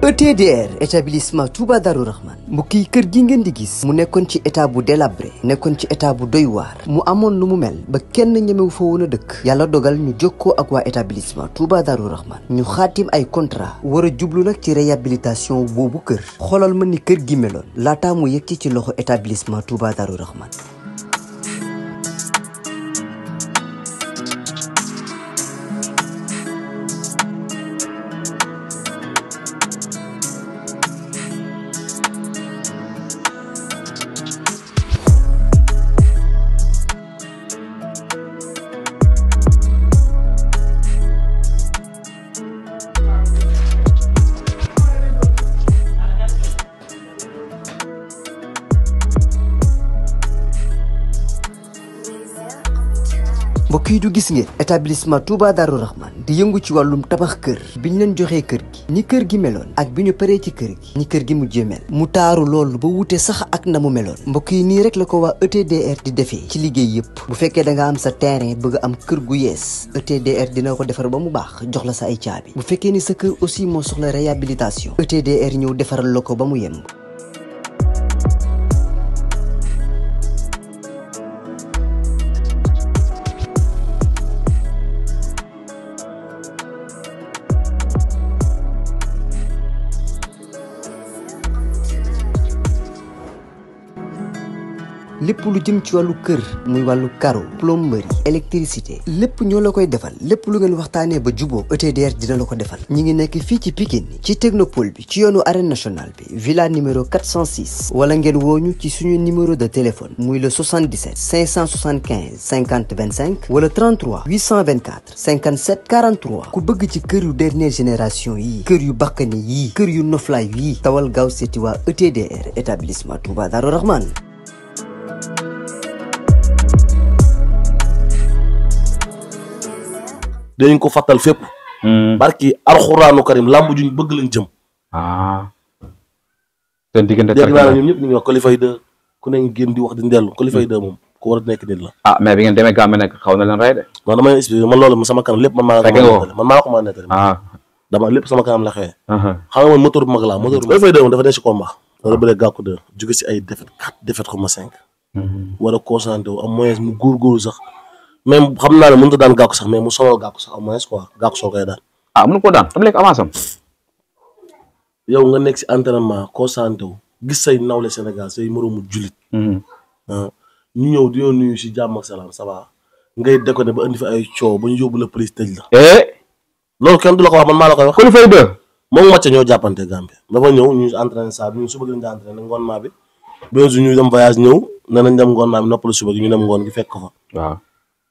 ETDR établissement Touba Darou Rahman mbokk yi kër gi ngeen di gis mu nekkoon ci état bu délabré nekkoon ci état bu doy waar mu amoon lu mu mel ba kenn ñemewu fa woon a dëkk yàlla dogal ñu jokkoo ak waa établissement Touba Darou Rahman ñu xaatim ay contrat war a jublu nag ci réhabilitation boobu kër xoolal ma ni kër gi meloon laataa mu yegg ci loxo établissement Touba Darou Rahman. mbokk yi du gis ngeen établissement Touba Darou Rahman di yëngu ci wàllum tabax kër bi ñu leen joxee kër gi ni kër gi meloon ak bi ñu paree ci kër gi ni kër gi mujjee mel mu taaru loolu ba wute sax ak na mu meloon mbokk yi nii rek la ko waa ETDR di defee ci liggéey yëpp bu fekkee da nga am sa terrain bëgg am kër gu yees ETDR dina ko defar ba mu baax jox la sa ay caabi bu fekkee ni sa kër aussi moo soxla réhabilitation ETDR ñëw defaral la ko ba mu yemb. lépp lu jëm ci wàllu kër muy wàllu carreau plomberie électricité lépp ñoo la koy defal lépp lu ngeen waxtaanee ba juboo ETDR dina la ko defal ñi ngi nekk fii ci Pikine ci technopole bi ci yoonu arène nationale bi villa numéro 406 wala ngeen wooñu ci suñu numéro de téléphone muy le 77 575 50 25 wala 33 824 57 43 ku bëgg ci kër yu dernière génération yi kër yu bakkani yi kër yu noflaay yi tawal gaaw seeti waa ETDR établissement Touba Darou Rahman. dañ ko fàttal fépp. barki alxuraanu karim lamb juñ bëgg lañ jëm. seen diggante dégg naa ñoom ñëpp ñu ngi wax Colifay 2 ku ne génn di wax di ndellu Colifay 2 moom ku war a nekk nit la. mais bi ngeen demee Gambie nekk xaw na leen rey de. non damay expliqué man loolu sama kanam lépp man maa la ko mën a nettali. dama lépp sama kanam la xëyee. xam nga man moteur bu mag laa moteur bu Colifay 2 moom dafa nekk si combat. wala bëre gàkku 2 jóge si ay défaite 4 défaite ko ma 5. war a concentré wu am moyen mu góorgóorlu sax même xam naa ne mënut a daan gàkku sax mais mu sonal gàkku sax au moins quoi gàkku soo koy daan. mënu ko daan dama lekk avance am. yow nga nekk si entraînement concentré wu gis say nawle Sénégal say moroomu jullit. ñu ñëw di nuyu si jàmm ak salaam ça va ngay déconné ba indi fi ay coow ba ñu yóbbu la police tëj la. loolu kenn du la ko wax man maa la koy wax. Colifay 2. moom Mathieu ñoo jàppante Gambie dafa ñëw ñu entraîné saa bi ñun suba gi lañ di entraîné ngoon maa bi benn jour ñu dem voyage ñëw ne nañ dem ngoon maa bi noppalu suba gi ñu dem ngoon gi fekk ko fa. waaw.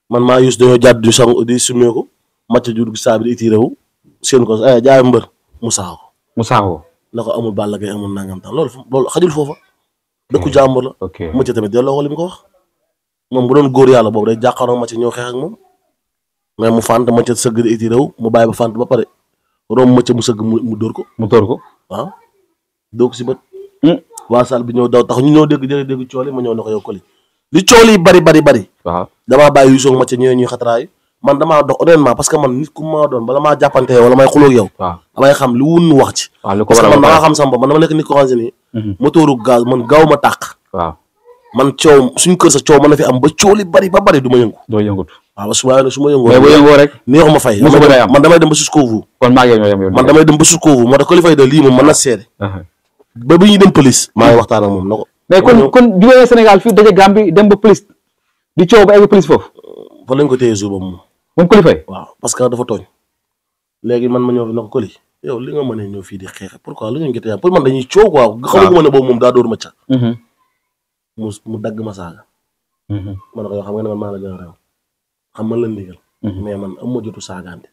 man maa yus dañoo jàdd di sang di sumeeku Mathieu jur gi saa bi di itiré wu seen ko jaay mbër mu saako na ko amul Balla Gaye amul nangam tam loolu xajul foofa dëkku jàmbur la. Mathieu tamit delloo ko li mu ko wax moom bu doon góor yàlla boobu day jàkkaaroo Mathieu ñëw xeex ak moom mais mu fànt Mathieu sëgg di itiré wu mu bàyyi ba fànt ba pare romb Mathieu mu sëgg mu dóor ko. waaw dóor ko si bët. waa salle bi ñëw daw tax ñu ñëw dégg cooli ma ñëw ne ko yow Coly li cool yi bari. waaw damaa bàyyi yu soog Mathieu ñëwee ñuy xatraay man damaa dox honnêtement parce que man nit ku ma doon bala maa jàppante wala may xulóog yow. damay xam li wun wax ci. parce que man damaa xam sama bopp man dama nekk nit ko xam ni. moteuru gaz man gaaw ma tàq. man coow suñu kër sa coow mën na fi am ba coow li bari ba bari du ma yëngu. doo yëngut. waaw su ma yëngoo. mais boo yëngoo rek. neexuma fay. man damay dem ba jusqu'au bout. kon maa ngi ñoo yem yow. man damay dem ba jusqu'au bout moo tax Colifay 2 lii moom mën na seede. ba bi ñuy dem police. maa ngi waxtaan ak moom na ko. mais kon jugee Sénégal fii daje Gambie dem ba police di coow ba egg police foofu. fa lañ ko téye jour boobu moom. moom Colifay. waaw parce que dafa tooñ. léegi man ma ñëw fi na ko Coly yow li nga mën a ñëw fii di xeexe pourquoi lu ngeen gëte yaa pour man dañuy coow quoi. xamaguma ne boobu moom daa dóor ma ca. mu dagg ma saaga. ma ne ko yow xam nga ne man maa la gën a réew xam man la ndigal. mais man am ma jotu saagaante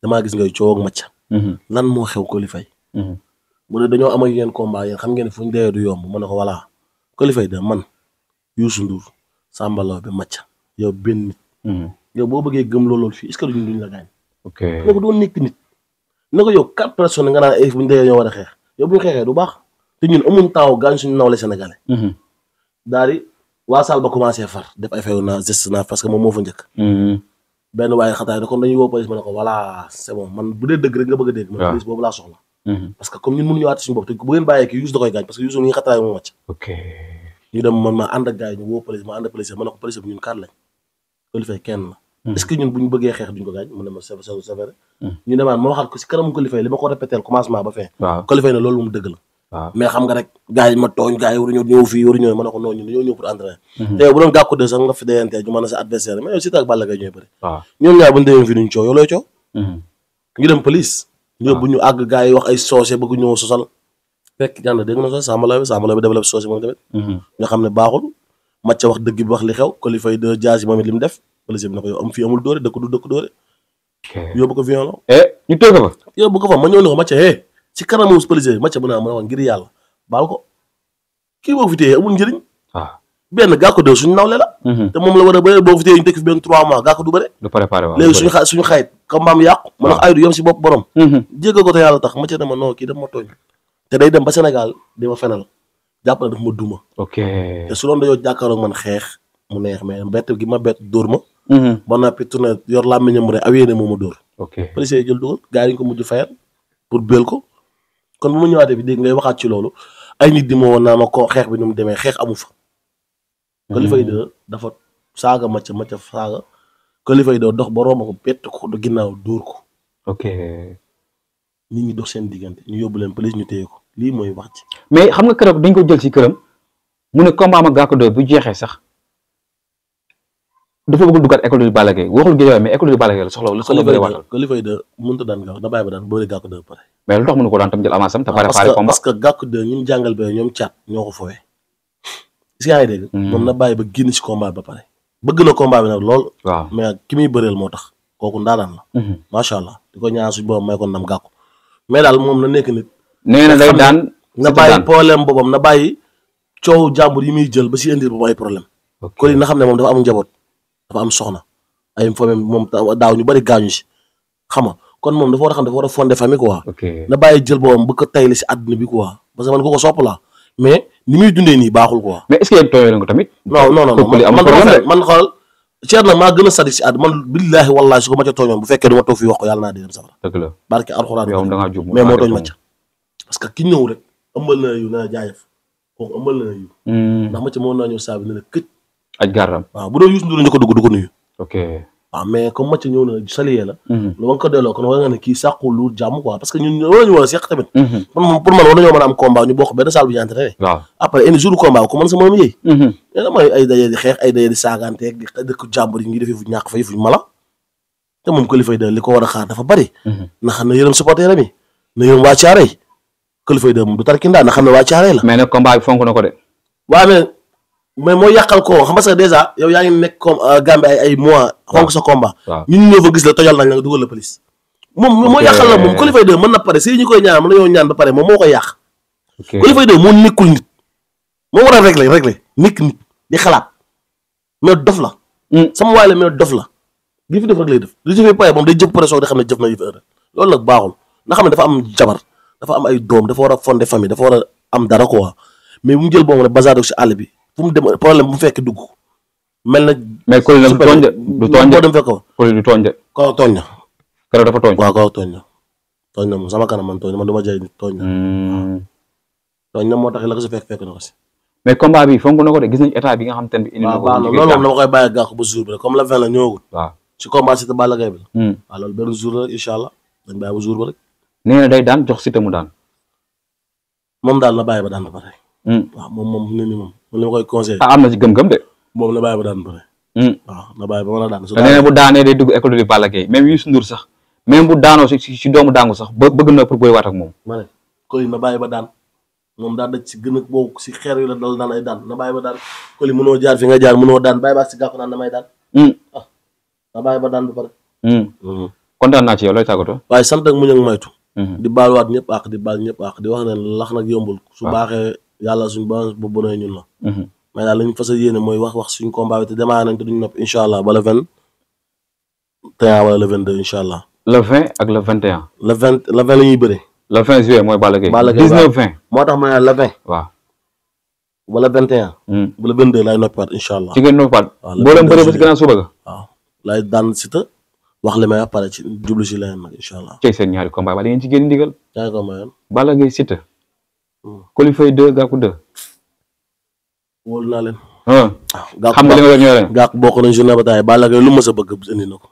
damaa gis ngay coow ak macca. lan moo xew Colifay. mu ne dañoo am ak yéen combat yéen xam ngeen ne fu ñu dee du yomb ma ne ko voilà Colifay 2 man Youssou Ndour Samba Law bi macca yow benn nit. yow boo bëggee gëm loolu fii est-ce que duñ la gaañ. ne ko doon nekk nit. ne ko yow 4 personnes nga naan ay fu ñu dee ñoo war a xeex yow bu ñu xeexee du baax te ñun amuñ taaw gaañ suñu nawle sénégalais. daal di waa Sall ba commencé far def ay fayu naa geste naa parce que moom moo fa njëkk. benn waaye xataay ne kon dañuy woo police ma ne ko voilà c'est bon man bu dee dëgg rek nga bëgg a dégg. man police boobu laa soxla. parce que comme ñun mënuñu àtte suñu bopp te bu ngeen bàyyee kii Youssou da koy gaañ parce que Youssou mi ngi xatraay moom wàcc. ok ñu dem man ma ànd ak gars yi ñu woo police ma ànd ak police ma ne ko police bi ñun kaar lañ Coly kenn la. est-ce que ñun bu ñu bëggee xeex duñ ko gaañ mu ne ma c'est vrai. ñu demaan ma waxaat ko si kanam Coly li ma ko répété commencement ba fin. waaw Coly ne loolu moom dëgg la. waaw mais xam nga rek gars yi ma tooñ gars yi waruñoo ñëw fii waruñoo ma ne ko non ñun dañoo ñëw pour entraîner. te yow bu doon gàkku de sax nga fi dayante ñu mën a sa adversaire mais yow Siteu ak Balla Gaye ñooy bëri. waaw ñoom ñaar bu ñu demee fii duñ coow yow looy coow. ñu dem police. waaw bu ñu àgg gars yi wax ay soose bëgg ñëw sosal. fekk ñaan dégg na sax Sambalaw bi développé soose moom tamit. nga xam ne baaxul. Mathieu wax dëgg bi wax li xew Coly Faye de jaasi moom it li mu def police bi na ko yow am fii amul dóore dëkk du dëkk dóore. yóbbu ko violon. ñu tëgg fa. yóbbu ko fa ma ñëw ne ko Mathieu ci kanamu police bi Mathieu bu naa ma ne wax ngir yàlla baal ko kii boo fi téye amul njëriñ. waaw benn gàkku de suñu nawle la. te moom la war a bëre boo fi téye ñu tekk fi benn 3 mois gàkku du bëre. du préparé waaw léegi suñu xayit comme maam yàqu. ma ne ko ay du yom si bopp borom. jéggal ko te yàlla tax Mathieu dama non kii daf ma tooñ. te day dem ba Sénégal di ma fenal jàpp na daf ma duma. ok te su doon dañoo jàkkaaroog man xeex mu neex mais bett gi ma bett dóor ma. ba noppi tourné yor làmmiñam mu ne awee ne moo ma dóor. ok police yi jël dugal gars yi ñu ko mujj fayal pour béel ko kon bu ma ñëwaatee bi dégg ngay waxaat ci loolu ay nit di ma woon naa ma ko xeex bi nu mu demee xeex amu fa. Coly Faye dafa saaga Mathieu saaga Coly Faye dox ba romb ko bett ko du ginnaaw dóor ko. ok nit ñi dox seen diggante ñu yóbbu leen police ñu téye ko lii mooy wax ci. mais xam nga keroog dañ ko jël ci këram mu ne combat ma Gackou 2 bu jeexee sax dafa bëgg duggaat école de Balla Gaye waxul Guédiawaye mais école de Balla Gaye la soxla bëri waatal. Coly Faye mënut a daan Gackou da bàyyi ba daan bëri Gackou 2 ba pare. mais lu tax mënu ko daan tam jël avance am te préparé combat parce que Gackou 2 ñun jàngal ba ñoom caat ñoo ko fowee. est-ce que yaa ngi dégg. moom na bàyyi ba génn ci combat ba pare. bëgg na combat bi nag lool. waaw mais ki muy bëreel moo tax kooku ndaanaan la. macha allah di ko ñaan suñu boobam may ko ndam Gackou mais daal moom na nekk nit. nee na day daan na bàyyi problème boobam na bàyyi coow jàmbur yi muy jël ba si indi boobu ay problème. Coly na xam ne moom dafa am njaboot dafa am soxna ay famille moom daaw ñu bari gaañu si xam nga kon moom dafa war a xam dafa war a fonder famille quoi. na bàyyi jël boobam bu ko tayli si àdduna bi quoi parce que man ku ko sopp la mais ni muy dundee nii baaxul quoi. mais est-ce que yéen tooyoo ko tamit. non man xool ceer na maa gën a sadi si àdduna man billaahi wallaahi su ko Mathieu tooñoon bu fekkee du ma toog fii wax ko yàlla naa di dem safara. dëgg la barke alxuraan mais moo tooñ Mathieu parce que ki ñëw rek ëmbal na yu na jaajëf kooku ëmbal na yu ndax Mathieu moo naa ñëw saa bi ne la këj aj gardam waaw bu doon Youssou Ndour ñu ko dugg du ko nuyu. ok waaw mais comme Mathieu ñëw na saliyee la. lu ma ko delloo kon war nga ne kii sàqul lu jàmm quoi parce que ñun war nañu war a seq tamit. pour man war nañoo mën a am combat ñu bokk benn salle bu ñu entraîné. waaw après indi jour combat ko mën sa moom yëy. mais damay ay daje di xeex ay daje di saagaanteeg di dëkk jàmbur yi ngi defee fu ñàkk fay fu mala te moom Coly Faye li ko war a xaar dafa bari. na xam ne yërëm supporter yi na yërëm waa Thiaroye Coly Faye moom du tarkindaa na xam ne waa Thiaroye la. mais nag combat bi fonk na ko de. waaw mais moo yàqal ko xam parce que déjà yow yaa ngi nekk comme Gambie ay mois xonk sa combat ñun ñoo fa gis la tojal nañ la nga dugal la police moom moo yàqal la moom Coly Faye mën na pare si ñu koy ñaan mën nañoo ñaan ba pare moom moo koy yàq Coly Faye moo nekkul nit moo war a régler nekk nit di xalaat mais dof la sama waay la mais dof la li fi def rek lay def li jëfee pare moom day jëf pare soog di xam ne jëf na yëf heure loolu nag baaxul nga xam ne dafa am jabar dafa am ay doom dafa war a fonder famille dafa war a am dara quoi mais bu mu jël boobu ne bazar si àll bi fu mu dem problème bu mu fekk dugg mel na. mais Coly nag tooñ de du tooñ de dem fekk ko. Coly du tooñ de. kaw tooñ na. keroog dafa tooñ. waaw kaw tooñ na. tooñ na moom sama kanam man tooñ na man dama jaay nit tooñ na. tooñ na moo tax la ko si fekk na ko si. mais combat bi fonk na ko de gis nañ état bi nga xam te ne indi na ko. waaw loolu moom dama koy bàyyi Gackou ba jour bi rek comme le 20 la ñëwagul. waaw si combat Siteu Balla Gaye bi la. waaw loolu benn jour la incha allah dañ bàyyi ba jour ba rek. nee na day daan jox Siteu mu daan. moom daal na bàyyi ba daan ba pare. waaw moom ne ni moom li ma koy conseillé. am na ci gëm-gëm de. moom na bàyyi ba daan bëre. waaw na bàyyi ba mën a daan. su nee na bu daanee day dugg école de Balla Gaye même Youssou Ndour sax même bu daanoo si doomu daangu sax bëgg na pour booy waat ak moom. ma ne Coly na bàyyi ba daan moom daan daj si gën a boobu si xeer yu la dal daan ay daan na bàyyi ba daan Coly mënoo jaar fi nga jaar mënoo daan bàyyi ba si Gackou naan damay daan. na bàyyi ba daan ba pare. kontaan naa ci yow looy tàggatoo. waaye sant ak muñ ak moytu. di baaluwaat ñëpp ak di baal ñëpp ak di wax ne lax nag yombul. su baaxee yàlla suñ ba bu bonee ñun la. mais daal lañ fas yéene mooy wax suñ combat bi te démarré nañ te duñ nopp incha allah ba le 21 wala le 22 incha allah. le 20 ak le 21. le 20 la ñuy bëre. le 20 juillet mooy Balla Gaye. 19 20 moo tax ma ne le 20. waaw ba le 21. ba le 22 laay noppiwaat incha allah. ci ngeen noppiwaat. waaw boo leen bëree ba si gannaaw suba ga. waaw laay daan Siteu wax li may wax pare ci jublu si leneen nag incha allah. cey seen ñaari combat ba da ngeen ci génn ndigal. ñaari combat yan. Balla Gaye Siteu. Coly Faye 2 Gackou 2. wóolu naa leen. xam nga li nga ñoo leen. Gackou bokk nañ journée ba taay Balla Gaye lu ma sa bëgg indi na ko.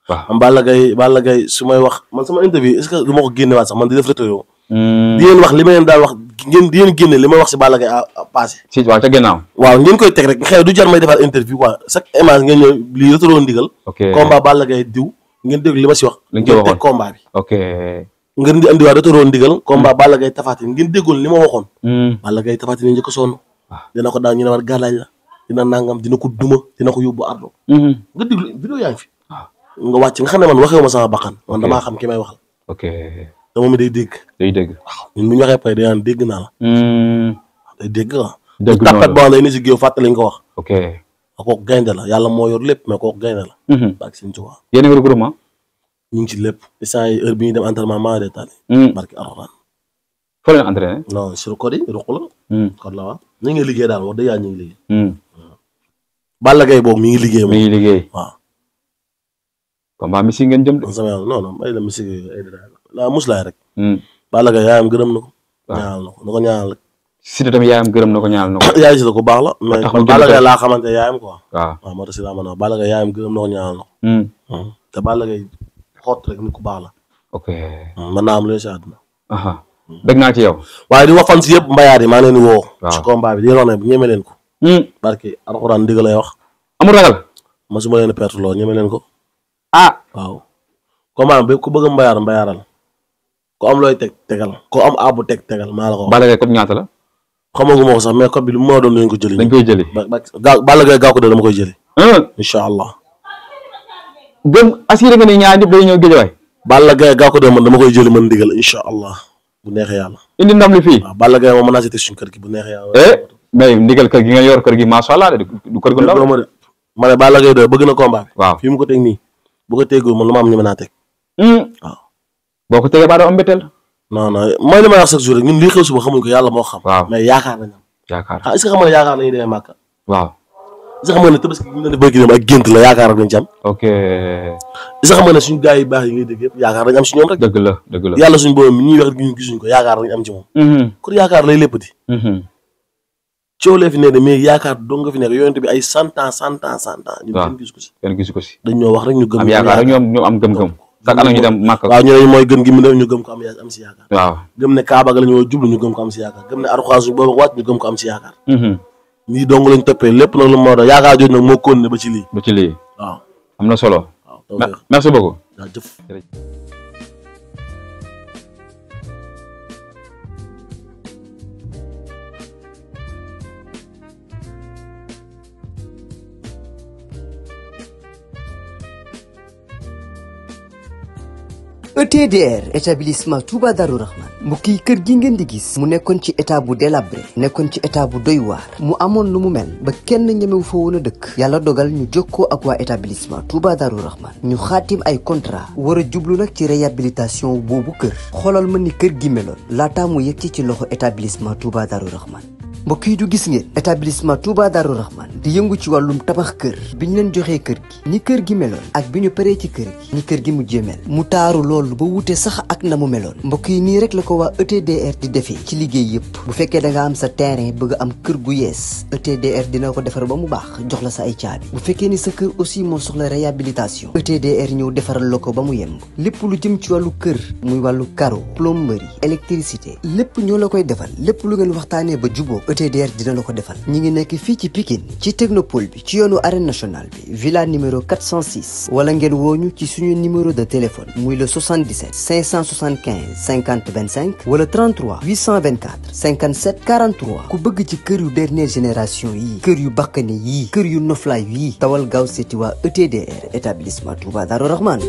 waaw am Balla Gaye su may wax man sama interview est-ce que du ma ko génnewaat sax man di def rétro. di ngeen wax li ma leen daal wax di ngeen génne li may wax si Balla Gaye a passé. si waaw ca ginnaaw. waaw ngeen koy teg rek xëy du jar may defaat interview quoi chaque image ngeen ñëw lii rétro ndigal. ok combat Balla Gaye diw ngeen dégg li ma si wax. li nga ci waxoon teg combat bi. ok. ngeen di andiwaat rétro ndigal combat Balla Gaye Tapha Tine ngeen déggoon li ma waxoon. Balla Gaye Tapha Tine njëkk a sonn. dina ko daan ñu ne war gàllaaj la dina nangam dina ko duma dina ko yóbbu ardo. nga déglu vidéo yaa ngi fi. nga wàcc nga xam ne man waxewu ma sama bakkan. man damaa xam ki may waxal. ok. te moom day dégg. day dégg. waaw ñun bu ñu waxee pare day naan dégg naa la. day dégg waaw. dégg tapet boo xam ne ni si géew fàttali ñu ko wax. ok. kooku gaynde la yàlla moo yor lépp mais kooku gaynde la. barke seen Tuubaa. yéen a ngi regroupement. ñu ngi ci lépp. instant yi heure bi ñuy dem entraînement maa ngi détaillé. barke Alxuraan. foo leen entraîné. non sur code yi ruq la. code la waaw. ñu ngi liggéey daal wax dëgg yàlla ñu ngi liggéey. Balla Gaye boobu mi ngi liggéey moom. mi ngi liggéey. waaw. combat mi si ngeen jëm de. non non ay la musique ay la muslaay rek. Balla Gaye yaayam gërëm na ko. ñaanal na ko na ko ñaanal rek. Siteu tamit yaayam gërëm na ko ñaanal na ko. yaay si la ko baax la. mais man Balla Gaye laa xamante yaayam quoi. waaw moo tax si laa mën a wax Balla Gaye yaayam gërëm na ko ñaanal na ko. te Balla Gaye xoot rek nit ku baax la. ok. mën naa am lu si àdduna. dégg naa ci yow. waaye di wax fan si yëpp mbayaat yi maa leen di woo. waaw ci combat bi di wax ne ñeme leen ko. barke Alxuraan digg lay wax. amul ragal. masuma leen perte loo ñeme leen ko. waaw. combat bi ku bëgg a mbayaaral ku am looy tegal ku am abu tegal maa la ko wax. Balla Gaye code ñaata la. xamaguma ko sax mais code bi lu mu doon nañ ko jëli. dañ koy jëli. Balla Gaye Gackou dama koy jëli. incha allah. gëm assuré nga ni ñaar ñëpp day ñëw géejawaay. Balla Gaye Gackou man dama koy jëli man ndigal incha allah bu neexee yàlla. indi ndam li fii. waaw Balla Gaye moom mën naa si teg suñu kër gi bu neexee yàlla. mais ndigal kër gi nga yor kër gi macha allah du kër gu ndaw. ma ne Balla Gaye bëgg na combat bi. waaw fii mu ko teg nii bu ko teggul man lu ma am ñeme naa teg. waaw. boo ko tegee ba doo am mbetteel. non non mooy li may wax chaque jour rek ñun lii xew suba xamuñ ko yàlla moo xam. waaw mais yaakaar nañ am. yaakaar est-ce que xam nga ne yaakaar nañu demee Màkka. waaw. est-ce que xam nga ne tabaski ñu leen di bëgg dem ak gént la yaakaar nañ ci am. ok. est-ce que xam nga ne suñu gars yi baax yi ngay dégg yëpp yaakaar nañ am si ñoom rek. dëgg la yàlla suñu boobu mi ñuy wax ñun gisuñ ko yaakaar nañ am ci moom. kon yaakaar lay lépp di. coow lee fi nekk de mais yaakaar dong nga fi nekk yonent bi ay 100 ans. ñun kenn gisu ko si. kenn gisu ko si. dañ ñoo wax rek ñu gëm. am yaakaar rek ñoom am gëm-gëm. sax ana ñu dem Màkka. waaw ñu ne mooy gën gi mu ne ñu gëm ko am si yaakaar. waaw gëm ne Kaaba ga la ñu jublu ñu gëm ko am si yaakaar gëm ne Alxuraan suñu boobu wàcc ñu gëm ko am si yaakaar. nii dong lañ toppee lépp nag lu moo doon yaakaar jooju nag moo continué ba ci lii. waaw am na solo. waaw merci beaucoup. jëf. ETDR établissement Touba Darou Rahman mbokk yi kër gi ngeen di gis mu nekkoon ci état bu délabré nekkoon ci état bu doy waar mu amoon lu mu mel ba kenn ñemewu fa woon a dëkk yàlla dogal ñu jokkoo ak waa établissement Touba Darou Rahman ñu xaatim ay contrat war a jublu nag ci réhabilitation boobu kër xoolal ma ni kër gi meloon laataa mu yegg ci loxo établissement Touba Darou Rahman mbokk yi du gis ngeen établissement Touba Darou Rahman di yëngu ci wàllum tabax kër bi ñu leen joxee kër gi ni kër gi meloon ak bi ñu paree ci kër gi ni kër gi mujjee mel mu taaru loolu ba wute sax ak na mu meloon mbokk yi nii rek la ko waa ETDR di defee ci liggéey yëpp bu fekkee da nga am sa terrain bëgg am kër gu yees ETDR dina ko defar ba mu baax jox la sa ay caabi bu fekkee ni sa kër aussi moo soxla réhabilitation ETDR ñëw defaral la ko ba mu yemb lépp lu jëm ci wàllu kër muy wàllu carreau plomberie électricité lépp ñoo la koy defal lépp lu ngeen waxtaanee ba juboo ETDR dina la ko defal ñi ngi nekk fii ci Pikine ci technopole bi ci yoonu arène nationale bi villa numéro 406 wala ngeen wooñu ci suñu numéro de téléphone muy le 77 575 50 25 wala 33 824 57 43 ku bëgg ci kër yu dernière génération yi kër yu bakkane yi kër yu noflaay yi tawal gaaw seeti waa ETDR établissement Touba Darou Rahman